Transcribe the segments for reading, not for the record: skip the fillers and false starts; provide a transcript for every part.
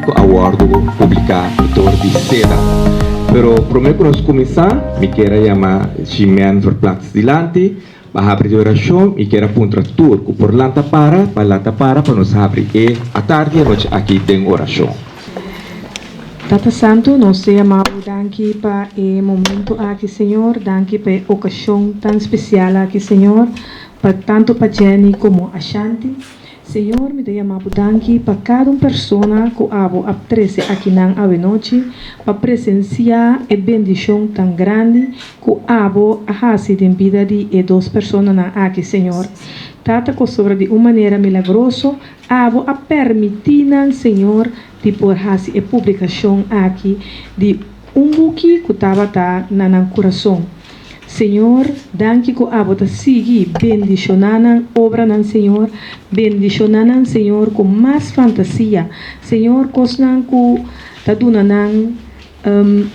ku a wòrdu publiká dor di seda. Pero promé ku nos kuminsá, mi kier a yama Chimène Verplaats dilanti pa habri di orashon. Mi kier a puntra tur ku por lanta para pa lanta para pa nos habri e atardi i anochi aki den orashon. Tata Santu, nos ta yama Bo danki pa e momento aki, Señor. Danki pa e okashon tan spesial aki, Señor, pa tantu pa Jenny komo Ashanti. Señor, mi ta yama Bo danki pa kada un persona ku Abo a trese akinan awenochi pa presensiá e bendishon tan grandi ku Abo a hasi den bida di e dos personanan aki, Señor. Tata, ku sobra di un manera milagroso Abo a permití nan, Señor, di por hasi e publikashon aki di un buki ku tabata na nan kurason. Señor, danki ku abo ta sigui bendishoná nan obranan, Señor. Bendishoná nan, Señor, ku mas fantasia. Señor, kosnan ku ta duna nan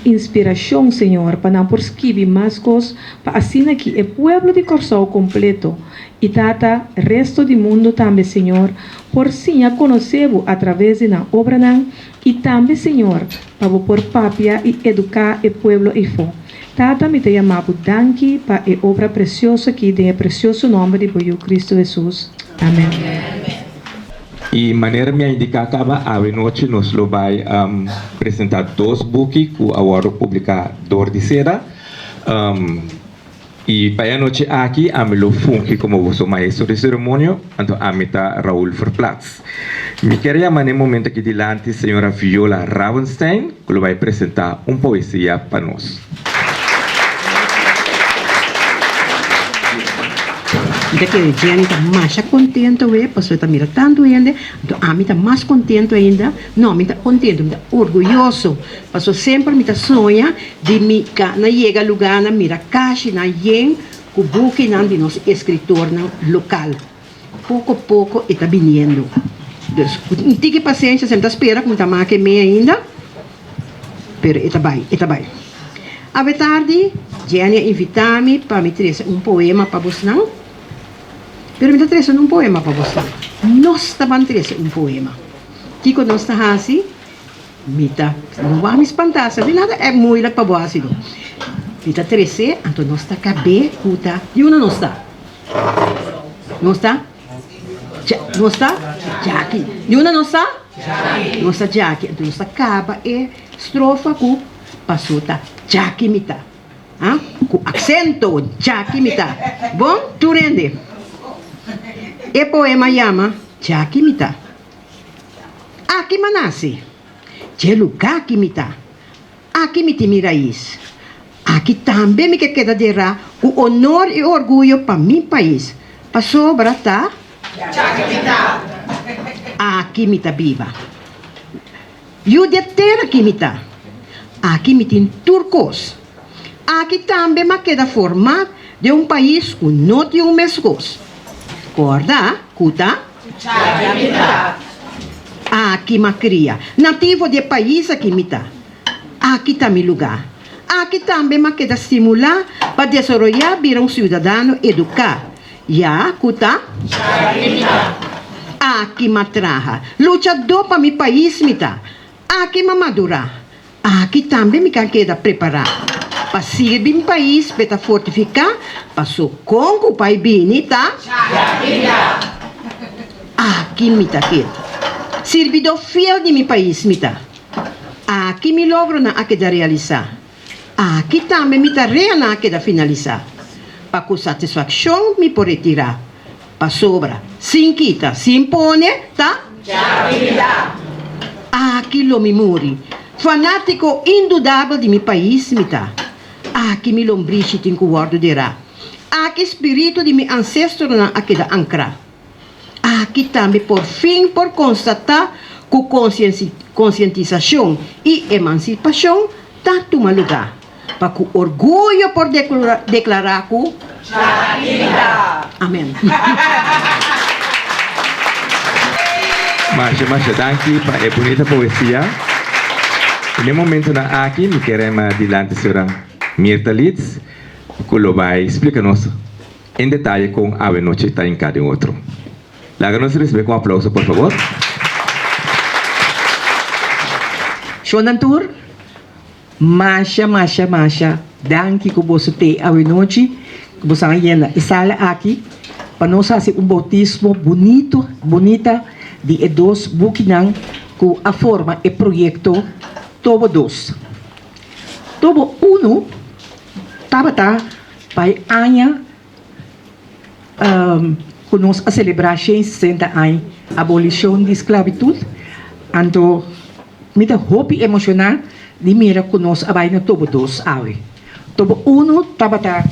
inspirashon, Señor, pa nan por skibi mas kos, pa asina ki e pueblo di Kòrsou kompleto i Tata, resto di mundu tambe, Señor, por siña konosé Bo atraves di nan obranan i tambe, Señor, pa Bo por papia i eduká e pueblo eifó. Tata, mi ta yama Bo danki pa e obra presioso aki den e presioso nomber di Bo Yu Cristo Jesus. Amen. I manera mi a indiká kaba, awe nochi nos lo bai presentá dos buki ku a wòrdu publiká dor di seda. I pa e anochi aki ami lo fungi komo boso maestro di seremonio, anto ami ta Raul Verplaats. Mi kier yama na e momento aki dilanti señora Viola Ravenstein ku lo bai presentá un poesia pa nos. Mi ta kere Jenny ta masha kontento we pasobra e ta mira tantu hende, anto ami ta mas kontento ainda, no mi ta kontento mi ta orguyoso pasobra semper mi ta soña di mi ka na yega lugánan mira kashinan yen ku bukinan di nos eskritornan lokal. Poko poko e ta biniendo. Dus ku un tiki pasensha semper ta spera ku mi ta make me ainda, pero e ta bai, e ta bai. Awe tardi Jenny a invitá mi pa mi trese un poema pa bosnan, pero mi ta trese no un poema pa bosnan, nos ta ban trese un poema. Kiko nos ta hasi? Mi ta, no wak mi spantá, sa di nada e moeilijk pa bo hasi no. Mi ta trese, anto nos ta kab'é ku ta, di unda nos ta? Nos ta? Nos ta? Djaki. Di unda nos ta? Nos ta djaki. Anto nos ta kaba e strofa ku pasó ta djaki mi ta. Ha? Ku aksento, djaki mi ta. Bon, tur hende. E poema yama Djaki mi ta. Aki m'a nase. Dje lugá ki mi ta. Aki mi tin mi rais. Aki tambe mi ke keda derá ku onor i orguyo pa mi pais, pasobra ta aki mi ta biba. Yu di e tera ki mi ta. Aki mi tin tur kos. Aki tambe m'a keda formá den un pais ku no tin un meskos. Kòrda ku ta Aki m'a kria. Nativo di e pais aki mi ta. Aki ta mi lugá. Aki tambe m'a keda stimulá pa desaroyá bira un siudadano eduká, ya ku ta Aki m'a traha. Luchadó pa mi pais mi ta. Aki m'a madurá. Aki tambe mi kan keda prepará pa sirbi mi pais p'e ta fortifiká paso kon ku pai bini ta Aki mi ta keda. Sirbidó fiel di mi pais mi ta. Aki mi logronan a keda realisá. Aki tambe mi tareanan a keda finalisá. Pa ku satisfakshon mi por retirá. Pasobra, sin kita, sin pone, ta. Aki lo mi muri. Fanátiko indudabel di mi pais mi ta. Aki mi lombrishi tin ku wòrdu derá. Aki spiritu di mi ansestronan a keda ankrá. Aki tambe por fin por konstatá ku konsientisashon i emansipashon ta tuma lugá. Pa ku orguyo por deklará ku Amen. Masha masha danki pa e bunita poesia. Den e momentonan aki mi ke rema dilanti sra. Mirta Litz ku lo bai splika nos en detaye kon awe nochi ta hinká den otro. Laga nos risibi ku un aplauso por fabor. Shonnan tur, masha masha masha danki ku boso te awenochi, ku boso a yena e sala aki pa nos hasi un boutismo bunito, bunita di e dos bukinan ku a forma e proyekto Tobo Dos. Tobo Unu tabata pa e aña ku nos a selebrá 160 aña abolishon di sklabitut, anto mi ta hopi emoshoná di mira ku nos a bai na Tobo Dos awe. Tobo Unu tabata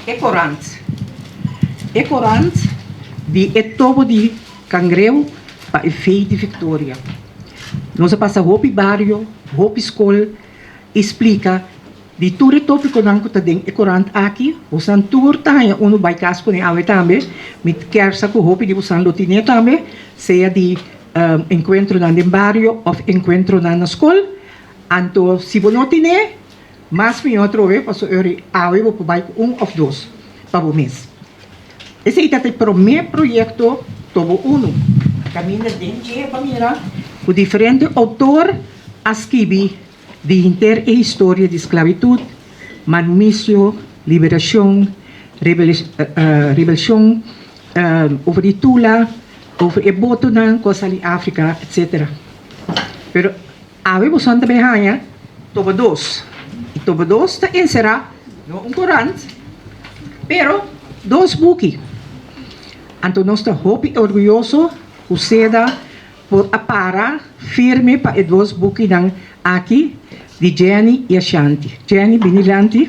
e korant, e korant di e tobo di kangreu pa e Fe di Viktoria. Nos a pasa hopi bario, hopi skol i splika Di tur e tópikonan ku ta den e korant aki, bosan tur ta haña unu bai kas kuné awe tambe. Mi kier sa ku hopi di bosan lo tin'é tambe, sea di enkuentronan den bario òf enkuentronan na skol. Anto si bo no tin'é, mas mihó atrobe pasobra ora awe bo por bai ku un òf dos pa bo mes. Esei ta e promé proyekto Tobo Unu. Kaminda den dje pa mira ku diferente outor a skibi Di henter e historia di sklabitut, manmisio, liberashon, rebelshon, over di Tula, over e botonan ku a sali Afrika, etsetera. Pero awe boso ta bay haña Toba Dos. I Toba Dos ta enserá no un korant, pero dos buki. Anto nos ta hopi orguyoso ku seda Por a para firme pa e dos bukinan aki di Jenny i Ashanti. Jenny, bini lanti.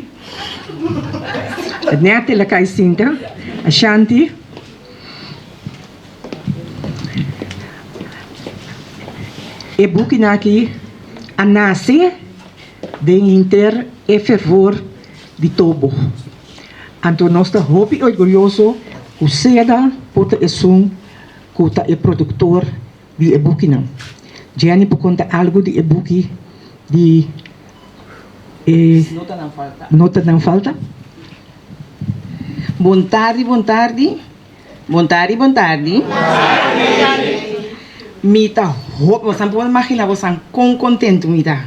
Net el a kai sinta. Ashanti. E bukinan aki a nase den henter e fervor di Tobo. Anto nos ta hopi orguyoso ku Seda por ta esun ku ta e produktor di e bukinan. Jenny por konta algu di e buki di e Notanan Falta? Bon tardi, bon tardi. Bon tardi, bon tardi. Mi ta hopi, bosan por imagina bosan kon kontentu mi ta.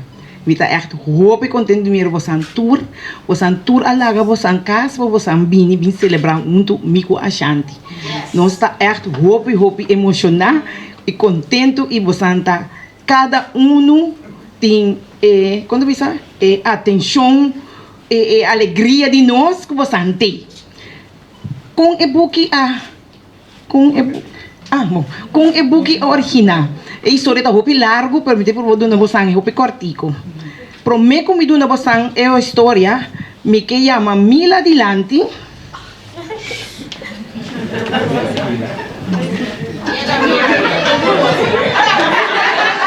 Mi ta ègt hopi kontentu di mira bosan tur. Bosan tur a laga bosan kas pa bosan bini bin selebrá huntu mi ku Ashanti. Nos ta ègt hopi hopi emoshoná i kontentu i bosan ta kada unu tin e, kon ta bisa, e atenshon, e alegria di nos ku bosan tin. Kon e buki a. Kon e ah bon kon e buki a originá? E historia ta hopi largu pero mi ta proba duna bosan e hopi kòrtiku. Promé ku mi duna bosan e historia mi ke yama Mila dilanti.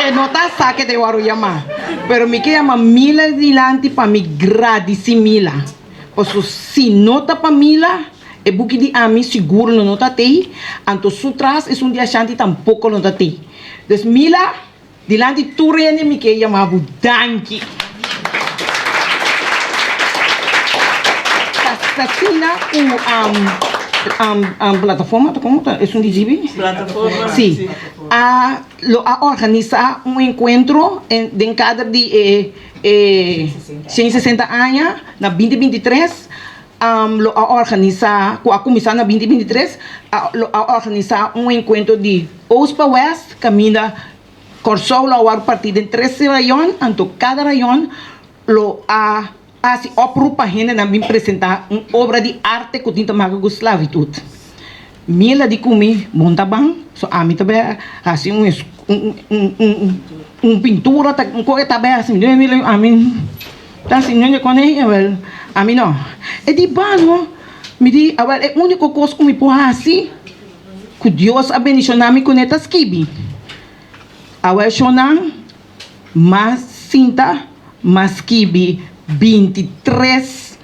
E no ta sa ke ta e wòrdu yamá pero mi ke yama Mila dilanti pa mi gradisí Mila pasobra si no ta pa Mila. E buki di ami sigur lo no ta tei, anto su tras esun di Ashanti tampoko lo no ta tei. Dus Mila, dilanti tur hende mi ke yama bo danki. Ta asina ku plataforma ta komo ta esun di GB? Plataforma. Si. A lo a organisa un enkuentro den kader di e 160 aña na 2023. Lo a organisá, ku a kuminsá na 2023, lo a organisá un enkuentro di Oost pa West kaminda Kòrsou lo a wòrdu partí den tres rayon, anto kada rayon lo a hasi oproep pa hendenan bin presentá un obra di arte ku tin ta maka ku sklavitut. Mila di ku mi bon ta ban, so ami ta bai hasi un un pintura, un koe ta bai hasi, ami. Ta si ñoño con ey? Awel, ami no. E di, Bano, mi di, awel, e unico cos cu mi por haci, cu Dios a bendiciona mi cune ta skibi. Awel, shonnan, m'a sinta, m'a skibi 23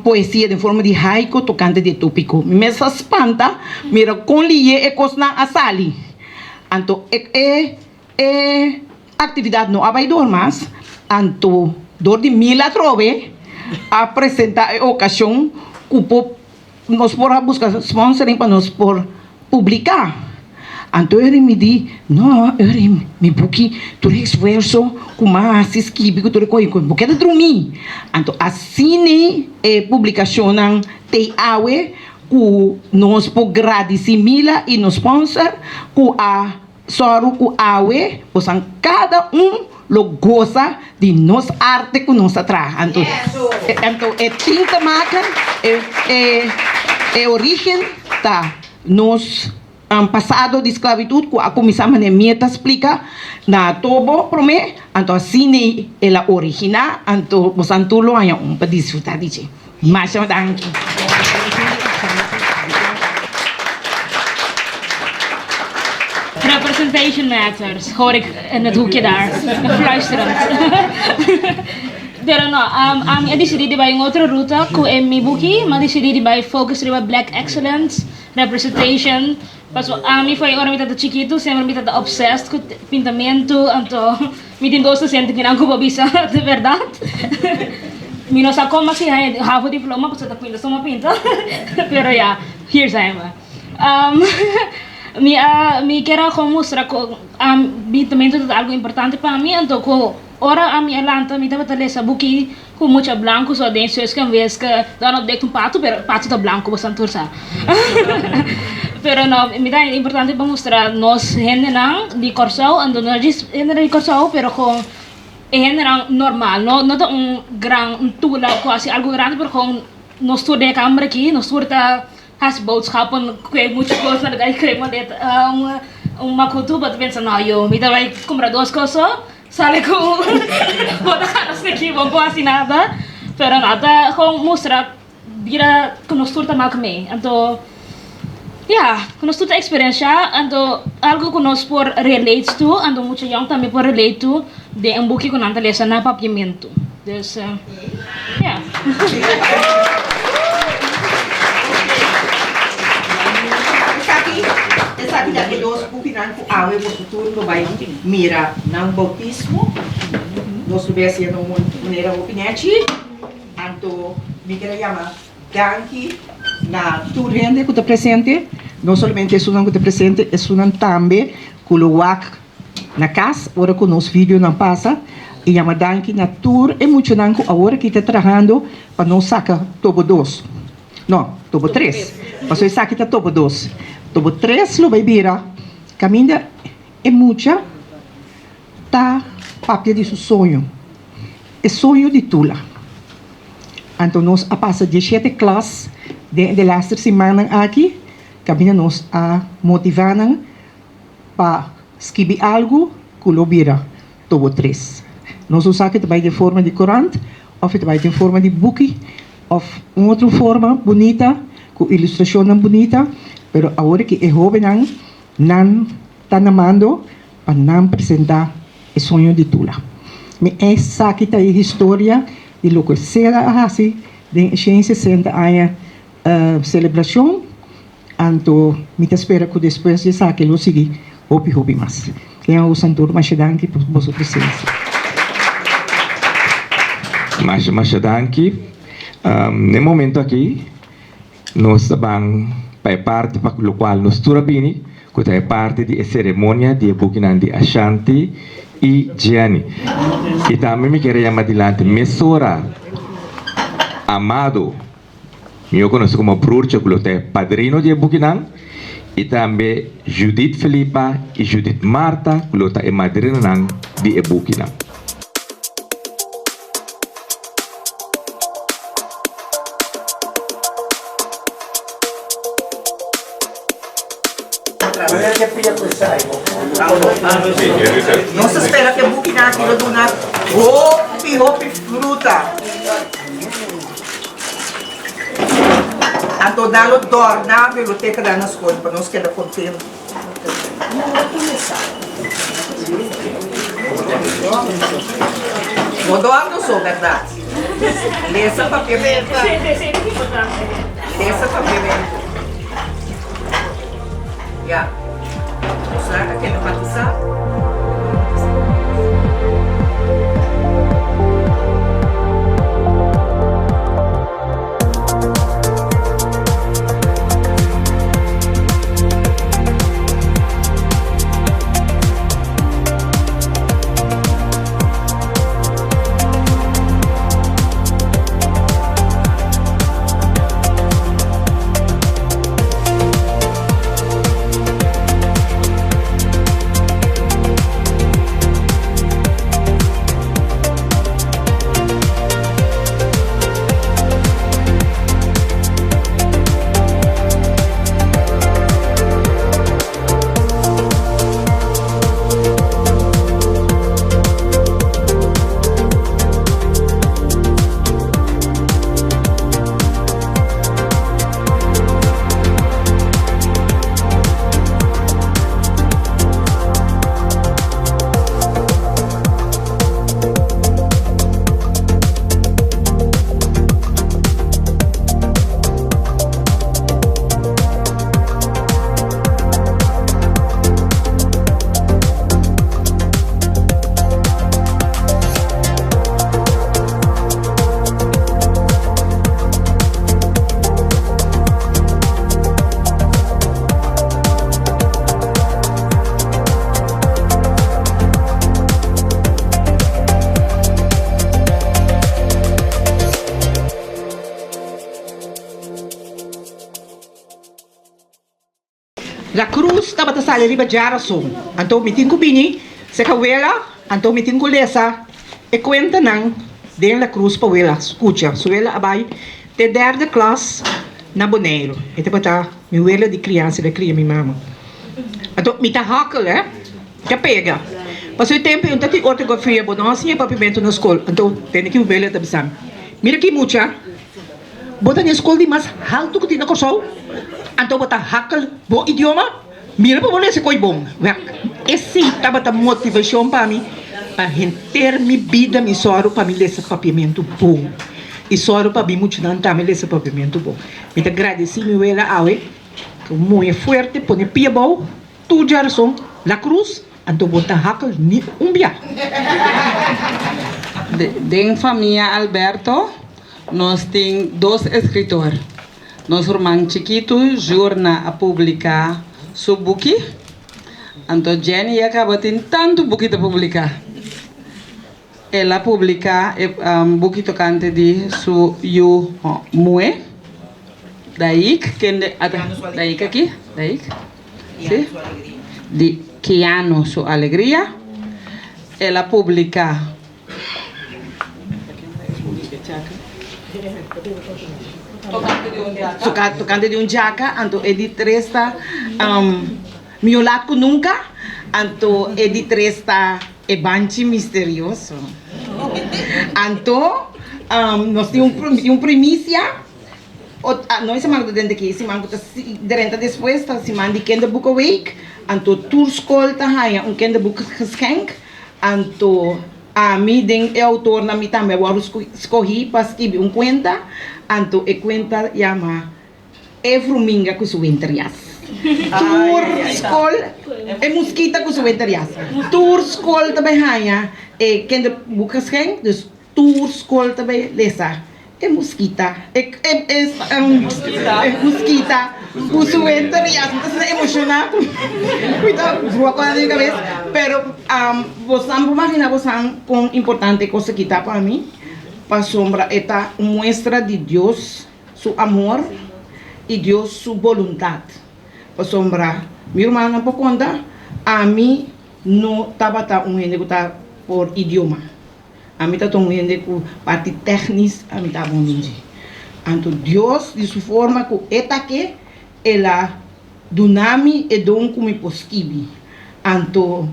poesia den forma di haiku tocante di e topico. Mi mes a spanta mira con liye e cosnan a sali. Anto e, e. E actividad no a bay door mas, anto door di Mila atrobe a presenta e ocasion cu por nos por a busca sponsoring pa nos por publica. Anto eri mi di, No, eri mi buki tur e esfuerso ku m'a hasi skibi ku tur e kos, bo keda drumí. Anto asina e publikashonnan t'ei awe ku nos por gradisí Mila i nos sponsor ku a sòru ku awe bosan kada un lo gosa di nos arte ku nos a traha. Anto anto e tintemaker e e e orígen ta nos pasado di sklabitut ku a kuminsá manera mi ta splika na Tobo promé, anto asina el a originá, anto bosan tur lo haña un pa disfrutá di dje. Masha danki. Representation matters, hoor ik in het hoekje daar, fluisterend. Pero no, ami a disidí di bai un otro ruta ku e mi buki, mi a disidí di bai focus riba Black Excellence, Representation, pasobra ami for ora mi tabata chikitu semper mi tabata obsessed ku pintamentu, anto mi tin dos docente kinan ku bo bisa de berdad. Mi no sa kon mi a siña e havo diploma pasobra ta pinta so mi a pinta, pero ya, hier zijn we. Mi a mi kier a kon mustra ku pintamentu ta algu importante pa mi, anto ku ora ami a lanta mi tabata lesa buki Ku mucha blanku so den Suske en Wiske dan op dekt un patu pero patu ta blanku bosan tur sa. Pero no mi ta importante pa mustra nos hendenan di Kòrsou anto no djis hendenan di Kòrsou pero kon e hendenan normal no no ta un gran un tula ku hasi algu grandi pero kon nos tur den e kamber aki nos tur ta hasi boodschappen kue muchu kos na lugar kue maleta un makutu bo ta pensa no yo mi ta bai kumpra dos kos so. Sali ku bo ta gana seki bo por hasi nada pero no ta gewoon mustra bira ku nos tur ta mak mee anto ya ku nos tur ta eksperenshá anto algu ku nos por relate to anto mucha yòn tambe por relate to den un buki ku nan ta lesa na papiamentu dus ya. Esaki esaki ta e dos bukinan ku awe boso tur lo bai mira nan boutismo. Nos lo bai hasiendo un manera hopi nechi. Anto mi ker a yama danki na tur hende ku ta presente, no solamente esunnan ku ta presente, esunnan tambe ku lo wak na kas ora ku nos videonan pasa. I yama danki na tur e muchanan ku awor aki ta trahando pa nos saka tobo dos. No, tobo tres. Pasobra esaki ta tobo dos. Tobo tres lo bai bira kaminda e mucha ta papia di su soño, e soño di Tula. Anto nos a pasa dieshete klas den e delaster simannan aki kaminda nos a motivá nan pa skibi algu ku lo bira tobo tres. Nos no sa ku e ta bai den forma di korant òf e ta bai den forma di buki òf un otro forma bunita ku ilustrashonnan bunita, pero awor ki e hóbennan nan ta na mando pa nan presentá e soño di Tula. Mi esaki ta e historia di loke Seda a hasi den e 160 aña selebrashon. Anto mi ta spera ku despues di esaki lo sigui hopi hopi mas. Ken a usa tur masha danki pa boso presensia. Masha masha danki. Na e momento aki nos ta ban pa e parti pa lokual nos tur a bini ku ta e parti di e seremonia di e bukinan di Ashanti i Jenny. I tambe mi kier a yama dilanti mesora Amado. Mihó konosí komo Broertje ku lo ta e padrino di e bukinan i tambe Judith Felipa i Judith Martha ku lo ta e madrinanan di e bukinan. Nos ta spera ku e bukinan aki lo duna hopi hopi fruta. Anto nan lo dòrna bibliotekanan na skol pa nos keda kontentu. No dòrna so, bèrdat? Lesa papiamentu. Lesa papiamentu. Ya. Nos nan a keda batisá. La Cruz tabata sali riba djarason, anto mi tin ku bini serka wela, anto mi tin ku lesa e kuentanan den La Cruz pa wela skucha. Su wela a bai te derde klas na Boneiru. E tabata mi wela di kriansa, el a kria mi mama. Anto mi ta hòkel, hè, mi ta pega. Pasobra e tempu ei un ta tin ortografia, bo no a siña papiamentu na skol. Anto tende ki mi wela ta bisa mi, Mira ki mucha. Bo ta den skol di mas haltu ku tin na Kòrsou, anto bo ta hakkel bo idioma? Mira pa bo lesa koi bon. Wèk, esei tabata motivashon pa mi pa henter mi bida mi sòru pa mi lesa papiamentu bon i sòru pa mi muchanan tambe lesa papiamentu bon. Mi ta gradesí mi wela awe ku muhé fuerte pone pia abou tur djarason La Cruz anto bo ta hakkel ni un bia. Den famia Alberto Nos tin dos eskritor. Nos ruman chikitu Jurna a publiká su buki, anto Jenny ya kaba tin tantu buki ta publiká. El a publiká e buki tokante di su yu muhé, Daik, kende a ta Daik aki? Daik? Si? Di Keanu su alegria. El a publiká. Tokante di un djaka, anto e di tres ta Mihó lat ku nunka, anto e di tres ta E banchi misterioso. Anto nos tin un primisia, no e siman ku ta drenta aki, e siman ku ta drenta despues ta siman di Kinderboekenweek, anto tur skol ta haña un kinderboekgeschenk. Anto ami den e autornan mi tambe a wòrdu skohí pa skibi un kuenta, anto e kuenta yama E vruminga ku su winterjas. Tur skol, E muskita ku su winterjas. Tur skol ta bai haña e kinderboekgeschenk, dus tur skol ta bai lesa E muskita, e e muskita ku su entusiasmo ta asina emoshoná ku mi ta brua kos den mi kabes pero bosan por magina bosan kon importante e kos aki ta pa mi pasobra e ta un muestra di Dios su amor i Dios su boluntat pasobra mi rumannan por konta ami no tabata un hende ku ta por idioma. Ami ta ta un hende ku parti tèknis ami ta bon den dje. Anto Dios di su forma ku e ta ke, el a duna mi e don ku mi por skibi. Anto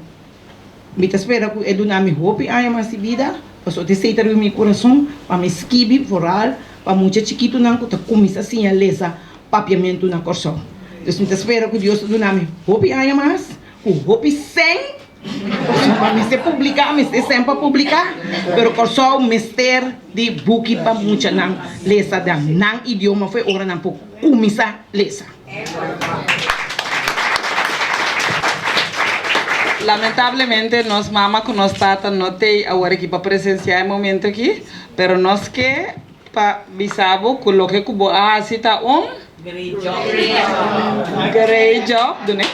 mi ta spera ku e duna mi hopi aña mas di bida, pasobra esei ta riba mi kurason pa mi skibi vooral pa mucha chikitunan ku ta kuminsá siña lesa papiamentu na Kòrsou. Dus mi ta spera ku Dios ta duna mi hopi aña mas, ku hopi sèn. Pasobra mester publiká, mester semper publiká, pero Kòrsou mester di buki pa muchanan lesa den nan idioma fo'i ora nan por kuminsá lesa. Lamentablemente nos mama ku nos tata no t'ei awor aki pa presensiá e momento aki, pero nos ke pa bisa bo ku loke ku bo a hasi ta un Great job. Great job, dune.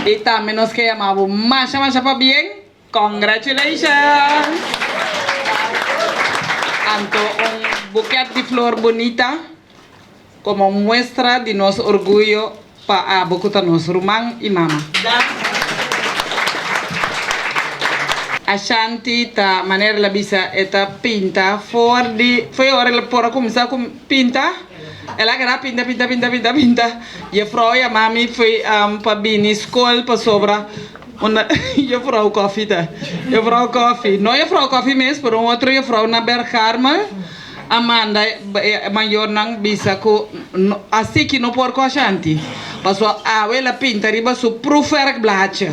I tambe nos ke yama bo masha masha pabien. Congratulations! Anto un buket di flor bunita komo muestra di nos orguyo pa abo ku ta nos ruman i mama. Ashanti ta manera el a bisa e ta pinta for di for e ora el por a kuminsá ku pinta el a keda pinta pinta pinta pinta pinta jefrou yama mi foi pa bini skol pasobra unda jefrou Koffie ta jefrou Koffie no jefrou Koffie mes pero un otro jefrou na Bergkarmel. A manda e mayornan bisa ku asiki no por ku Ashanti, pasobra awe el a pinta riba su proefwerkblaadje.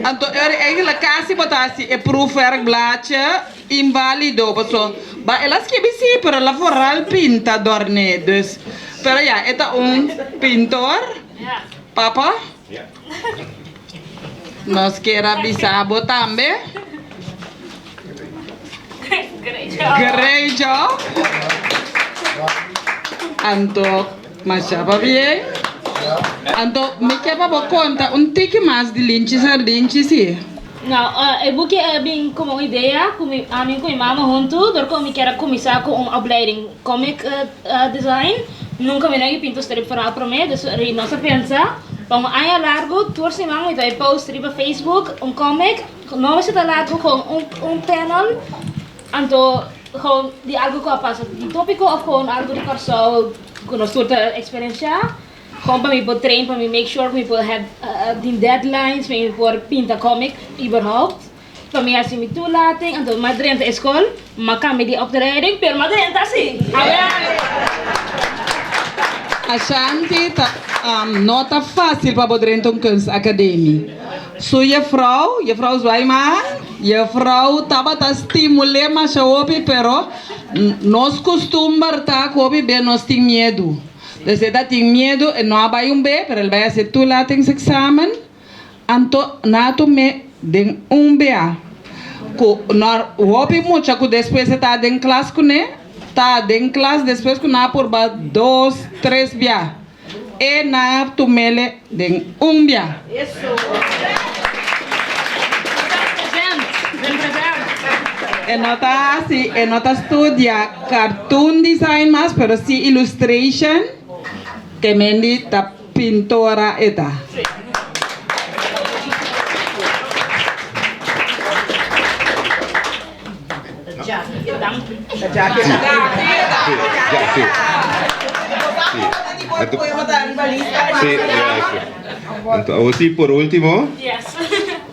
Anto eigenlijk kasi bo ta hasi e proefwerkblaadje invalido, pasobra ba el a skibi si, pero el a vooral pinta dorne. Dus, pero ya, e ta un pintor. Papa, nos kier a bisa bo tambe. Great job. Anto masha pabien. Anto mi ke pa bo konta un tiki mas di Linchi Sardinchi si. No, e buki a bin komo un idea ku mi ami ku mi mama huntu dor ku mi kier a kuminsá ku un opleiding comic design. Nunka mi no a pinta strip verhaal promé, dus nos a pensa pa un aña largu tur siman mi ta bai post riba Facebook un comic, no mester ta largu, gewoon un un panel anto gewoon di algu ku a pasa di topiko of gewoon algu di Kòrsou ku nos tur ta eksperenshá. Gewoon pa mi por train, pa mi make sure ku mi por have tin deadlines, pa mi por pinta comic überhaupt. Pa mi hasi mi toelating, anto mi a drenta e skol, mi a kambia di opleiding, pero mi a drenta si. Ashanti ta no ta fácil pa bo drenta un kunstacademie. Su juffrouw, juffrouw Zwijman, juffrouw tabata stimul'é masha hopi, pero nos kustumber ta ku hopi be nos tin miedu. Dus e ta tin miedu, e no a bai un be, pero el bai hasi e toelatingsexamen. Anto na tum'é den un bia ku no hopi mucha ku despues e ta den klas kuné, ta den klas despues ku nan a purba dos, tres bia, e nan a tum'ele den un bia. E no ta hasi, e no ta studia cartoon design mas, pero si illustration, ke mendi ta. Pintora e ta. Anto awor si por ultimo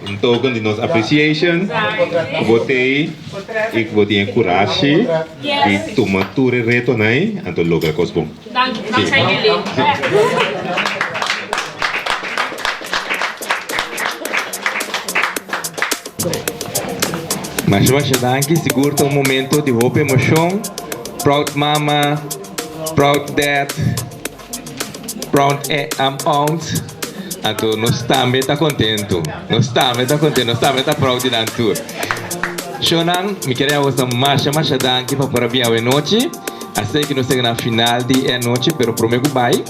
un token di nos appreciation ku bo tei i ku bo tin e kurashi di tuma tur e retonan ei anto logra kos bon. Danki, dankzij jullie. Masha masha danki, sigur ta un momento di hopi emocion. Proud mama, proud dad, proud aunt. Anto nos tambe ta contento, nos tambe ta contento, nos tambe ta proud di nan tur. Shownan, mi kier a boso masha masha danki pa por a bin awenochi. Asei ku nos yega na final di e anochi, pero promé ku bai,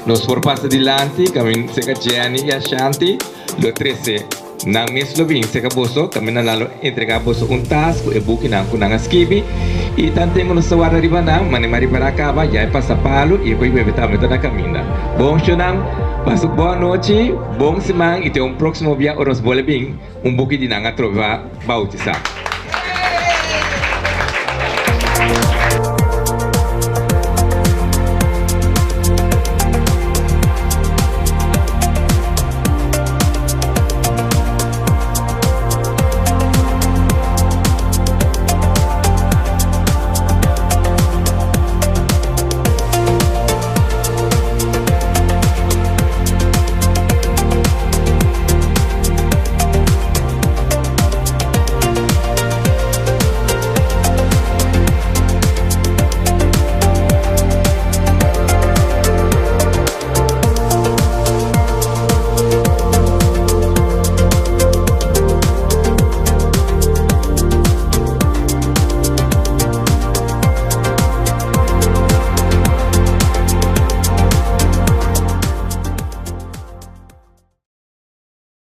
nos por pasa dilanti kamin serka Jenny i Ashanti lo trese nan mes lo bin serka boso, kaminda nan lo entregá boso un tas ku e bukinan ku nan a skibi i tanten ku nos ta warda riba nan, manera mi a ripará kaba ya e pasa palu i e ko'i bebe tambe ta na kaminda. Bon shownan, pasa un bon anochi, bon siman i te un próksimo bia ora nos bole bin un buki di nan atrobe pa bautisá.